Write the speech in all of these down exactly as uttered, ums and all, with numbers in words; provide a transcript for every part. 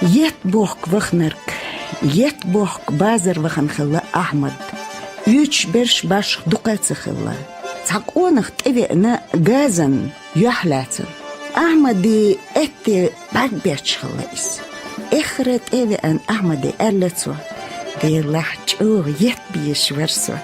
Етт бохка ваханарг. Етт бохка базар вахана хилла Ахьмад. Уьйцуш берш башха дукха ца хилла. Цхьа къонах тӀевеана газан юьхь лаьцна. Ахьмаде этте бӀаргабетташ хилла иза. Эххара тӀевеана Ахьмаде аьлла цо: «Делахь, чӀогӀа етт безаш вара со.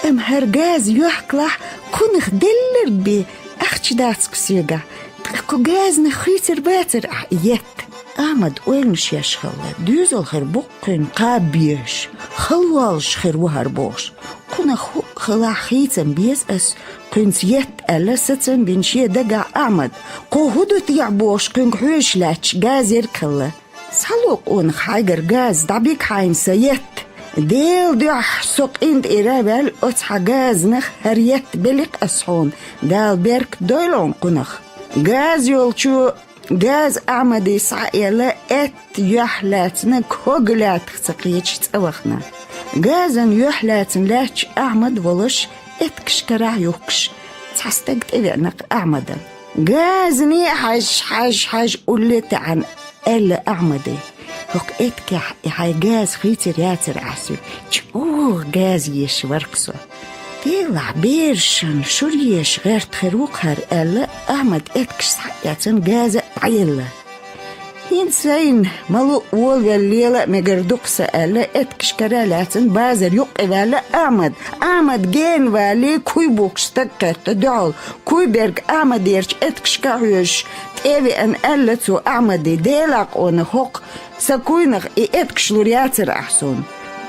Амма хӀара газа йохкалахь, кхунах делларг бе ахча дац-кх соьгахь. Ткъа кху газанах хийцар бацара ахь етт?» Ахьмада ойланаш еш хилла, доьзал хир бу-кх кхуьнан кхаба безаш, хала воллуш хир ву хӀара бохуш. Кхунах хӀуъа хилахь хийца беза ас кхуьнца етт аьлла, сацам бина шен дагахь Ахьмада. Кхо хӀун ду техьа бохуш кхуьнга хьоьжуш лаьтташ газа ерг хилла. «Схьало, къонах, хьайгара газа, дӀабига хьайна сан етт. Делан дуьхьа со къинтӀера а ваьлла, оцу хьан газанах хӀара етт белли-кх ас хьуна, Дала беркат дойла хьуна кхунах». Газа йолчо газа Ахьмаде схьаэлла, этта юьхь лаьцна, кога лаьттах ца кхеташ цӀа вахана. Газан юьхь лаьцна лаьтташ Ахьмад волуш, эткаш карахь юхкуш, цхьа стаг тӀевеана-кх Ахьмадан. «Газане а хьажа, хьажа, хьажа, улле а таьӀна», — аьлла Ахьмаде. «ХӀокху эткех и хьайн газа хийцар яцара ахь соьга? ЧӀогӀа газа езаш вара-кх со». «Делахь, берашна шура езаш гӀерта хир ву-кх хӀара», — аьлла, Ахьмада эткаш схьаэцна, газа а дӀаелла. «ХӀинца сайна ма луъу, волавелла лела а мегар ду-кх сан», — аьлла, эткаш кара а лаьцна, базар юккъе ваьлла Ахьмад. Ахьмад гена валале, куй бухкуш стаг кхетта дуьхьал. Куй берг Ахьмадерчу эткашка а хьоьжуш, тӀе а веана, аьлла цо Ахьмаде: «Делахь, къонах, хӀокху сан куйнах и эткаш лур яцара ахь суна.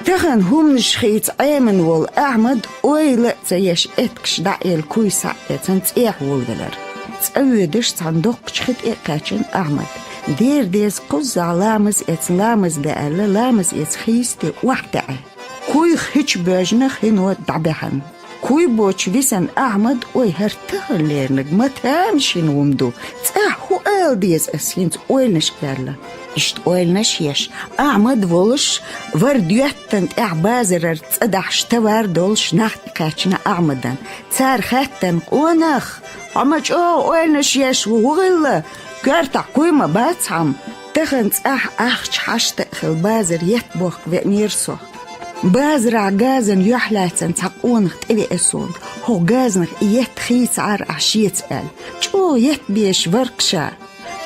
Тахана хӀуманаш хийца Ӏемина волу Ахьмад ойла а ца еш, эткаш дӀа а елла, куй схьа а эцна, цӀехьа волавелира». ЦӀа воьдуш цхьана доккхачу хи тӀе а кхаьчна Ахьмад. Дера деза кхуззахь ламаз эцна, ламаз де аьлла, ламаз эца хийсте охьатаьӀна. Куй хи чу боьжна, хино дӀабаьхьна. Куй боцуш висина Ахьмад: «Ой, хӀара тахана леринарг ма тамашийна хӀума ду. ЦӀахь хӀун ала деза ас хӀинца?» — ойланашка ваьлла. Иштта ойланаш а еш, Ахьмад волуш, вара доьттана тӀехь базарара цӀа дахьаш товар долуш нах тӀекхаьчна Ахьмадан. Цара хаьттина: «Къонах, хьо ма чӀогӀа ойланаш еш ву, хӀун хилла? Коьртахь куй ма бац хьан?» Тахана цӀахь ахча хьашта а хилла, базар етт бохка веанера со. Базарахь газан юьхь лаьцна цхьа къонах тӀевеа суна. ХӀокху газанах и етт хийцахьара ахь шеца аьлла. ЧӀогӀа етт безаш вара-кх ша.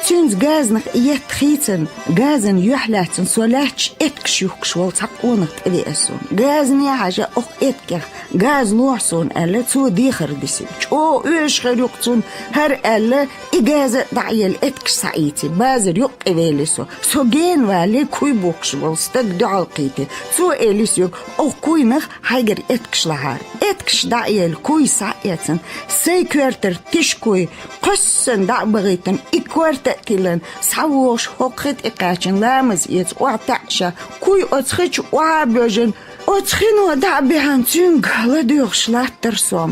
Цуьнца газанах и етт хийцина, газан юьхь лаьцна со лаьтташ, эткаш юхкуш волу цхьа къонах тӀевеа суна. Газане а хьажа, хӀокху эткех газа лохьа суна аьлла, цо дехар дисина. ЧӀогӀа оьшуш хир ю-кх цунна хӀара аьлла, и газа а дӀа а елла, эткаш схьаийци, базар юккъе вели со. Со гена валале, куй бухкуш волу стаг дуьхьал кхийти. Цо элира соьга: «Оха куйнах хьайгара эткаш лахьара». Эткаш дӀа а елла, куй схьа а эцна, сайн коьртара тиша куй кхоьссана дӀа а бахийтина, и коьрта а тиллина, схьавогӀуш хӀокху хи тӀе кхаьчна, ламаз эца охьатаьӀна ша, куй оцу хи чу охьа а боьжна, оцу хино дӀа а баьхьна, цуьнга ладоьгӀуш латтара со.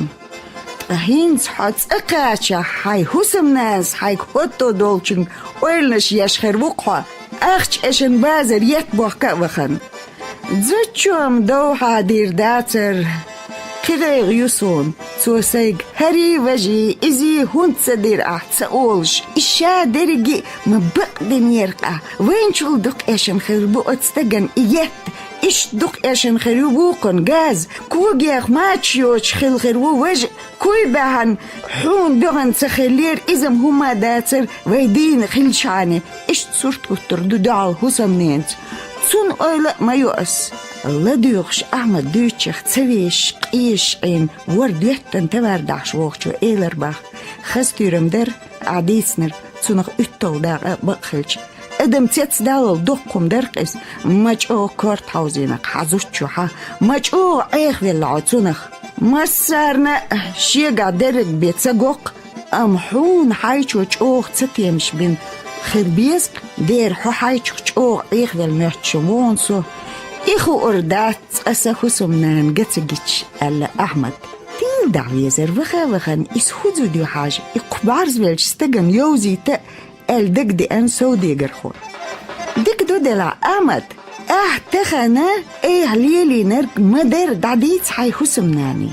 Ткъа хӀинца хьо цӀа кхачахь, хьайн хӀусамнанас хьайга хӀотто долчуьнга ойланаш еш хир ву-кх хьо. Ахча эшна базар етт бохка а вахана. Зудчо-м дов хьадийр дацара. Кхин гӀайгӀа ю суна. Цо сайга: «ХӀарий, важий, изий хӀунда ца дира ахь?» — ца олуш, и ша дерриге а ма бакъдинера-кх ахь. Вайначул дукха эшна хир бу оцу стагана и етт. Иштта дукха эшна хир ю вукхунна газа. Когех мача йоцуш хилла хир ву важа. Куй баьхьна хьуна дуьхьал ца хиллера, иза-м хӀумма дацара вай дийна хилчхьана. Иштта сурт гуттар ду дуьхьал хӀусамненаца. Цунна ойла а ма йо ас. ЛадуьйгӀуш Ахьмад дуьйцучех ца вешаш, къежаш Ӏийна, вара доьттана товар дахьаш вогӀучо элира боху: «Хаза туьйра-м дара ахь дийцинарг, цунах уьтталгӀа дакъа а бакъ хилча. Адам цецдаллал доккха хӀума дара-кх иза, ма чӀогӀа корта хьовзийна-кх хьан зудчо хьан, ма чӀогӀа Ӏехавелла хьо цунах. Массарна а шегахь дерриг бен ца го-кх, амма хьуна хьайчо чӀогӀа цатемаш бина хила беза-кх, дера хьо хьайчух чӀогӀа Ӏехавелла моьттуш ву хьуна со. И хуур дац аса хӀусамнана ган ца гича», — аьлла Ахьмада. Тила дӀавезара ваха а вахана, иза хӀун зуда ю хьажа, и кху бӀарзвеллачу стагана йовзийта а аьлла дагадеана совдегархо. «Дика ду делахь, Ахьмад, ахь тахана айхьа лелийнарг ма-дарра дӀадийца хьайн хӀусамнане.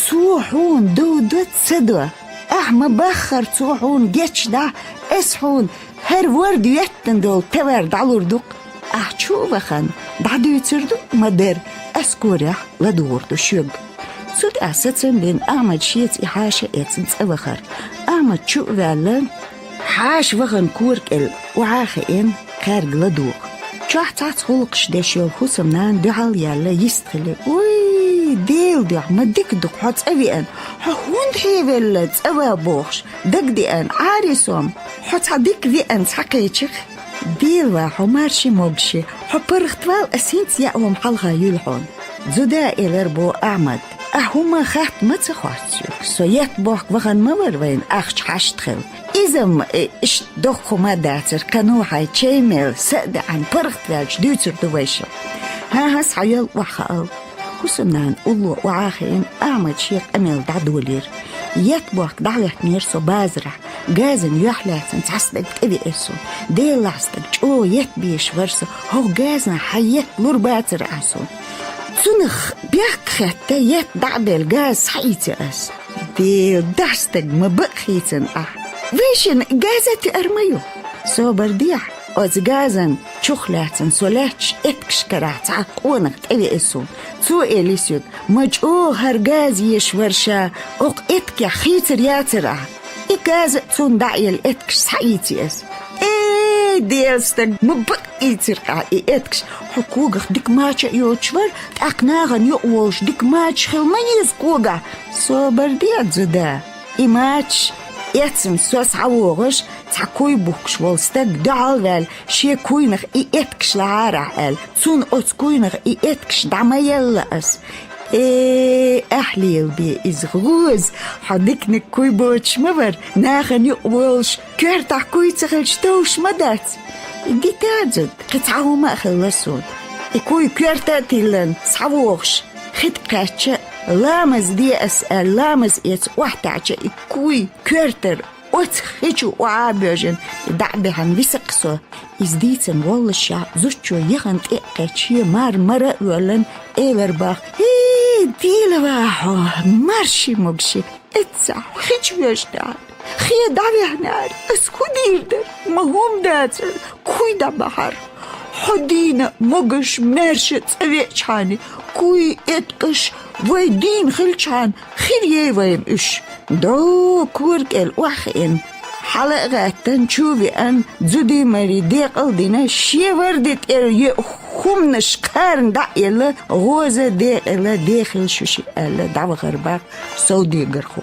Цо хьуна дов до ца до, ахь ма-баххара цо хьуна гечдахь, ас хьуна хӀара ворда йоьттан долу товар дӀалур ду-кх. Ахь чу а вахана, дӀадуьйцур ду ма-дарра, ас корехь ладугӀур ду шуьга. Цу тӀехь сацам бина Ахьмад шеца и хьаша а эцна цӀа вахара. Ахьмад чу а ваьлла, хьаша вахана кора кӀел охьа а хиъна, кхаьрга ладугӀу. Чохь цхьацца гӀуллакхаш деш йолу хӀусамнана дуьхьал яьлла йист хилира. Уй, Делан дуьхьа, ма дика ду-кх хьо цӀа веана, хьо хӀунда хьевелла цӀа ван бохуш, дагадеана, Ӏари сом, хьо цхьа дика веана схьакхечи-кх. Дела ван хьо, марши могуши, хьо паргӀатвал, ас хӀинца яа хӀума хьалха юьллу хьуна. Зуда, элира боху Ахьмада, ахь хӀумма хатта ма ца хоьтту соьга. Со етт бохка вахана ма вара вайна ахча хьашт хилла. Иза-м, э, иштта доккха хӀума дацара, кхано хьайн чай мел са а даьӀна, паргӀатваьлча дуьйцур ду вайша. ХӀан-хӀа, схьаяла, охьахаал. ХӀусамнана улло охьа а хиъна, Ахьмад шен къамел дӀадолийра. Етт бохка дӀахӀоьттинера со базарахь. Газана юьхь лаьцна цхьа стаг тӀевеара суна. Делахь, стаг чӀогӀа етт безаш вара со, хӀокху газанах хьан етт лур бацара ахь суна. Цунах бехк хетта, етт дӀа а белла, газа схьаийци ас. Делан дуьхьа, стаг, ма бакъ хийцина ахь. Вайшинна газа а тиар ма ю. Собар дехьа, оцу газан чух лаьцна со лаьтташ эткаш карахь цхьа къонах тӀевеара суна. Цо элира соьга, ма чӀогӀа хӀара газа езаш вара ша, окху эткех хийцар яцара ахь. И газа а цунна дӀа а елла, эткаш схьаийци ас. Э, Делан стаг, ма бакъ ийцира ахь и эткаш. Хьо когах дика мача а йоцуш вара, тӀаккха нахана юкъа волуш дика мачаш хила ма еза когахь. Собар де, Зуда. И мачаш эцна со схьавогӀуш, цхьа куй бухкуш волу стаг дуьхьал а ваьлла, шен куйнах и эткаш лахьара ахь аьлла, цунна оцу куйнах и эткаш дӀа ма елла ас. Э, ахь лелабе иза, гӀоза, хьо диканиг куй боцуш ма вара, нахана юкъа волуш, коьртахь куй ца хилча товш ма дац. Дита, Зуда, кхин цхьа хӀума а хилла суна. И куй коьрта а тиллина, схьавогӀуш, хи тӀе кхаьчча, ламаз де ас аьлла, ламаз эца охьатаьӀча, и куй коьртара оцу хи чу охьа а боьжна, дӀа а баьхьна висакх со. Иза дийцина воллушехь, зудчо яхана тӀе а кхаьчча, шен мар-мара а оьллина, элира боху: «ХӀей, Делан ван хьо, марши могуши! Эццахь хи чу воьжнехьара, хе дӀаваьхьнехьара, ас хӀун дийр дара? Ма хӀума дацара, куй дӀабахьара. Хьо дийна могуш, маьрша цӀа веачхьана, куй, эткаш вай дийна хилчхьана, хир яй вайна уьш». ДӀо кора кӀел охьахиъна, хьала а гӀаьттина, чу а веана, зудий-марий декъал а дина, шен ворди тӀера йоьу хӀуманаш кхарна дӀа а елла, гӀоза, декъала, дехила шу шиъ аьлла, дӀавахара боху совдегархо.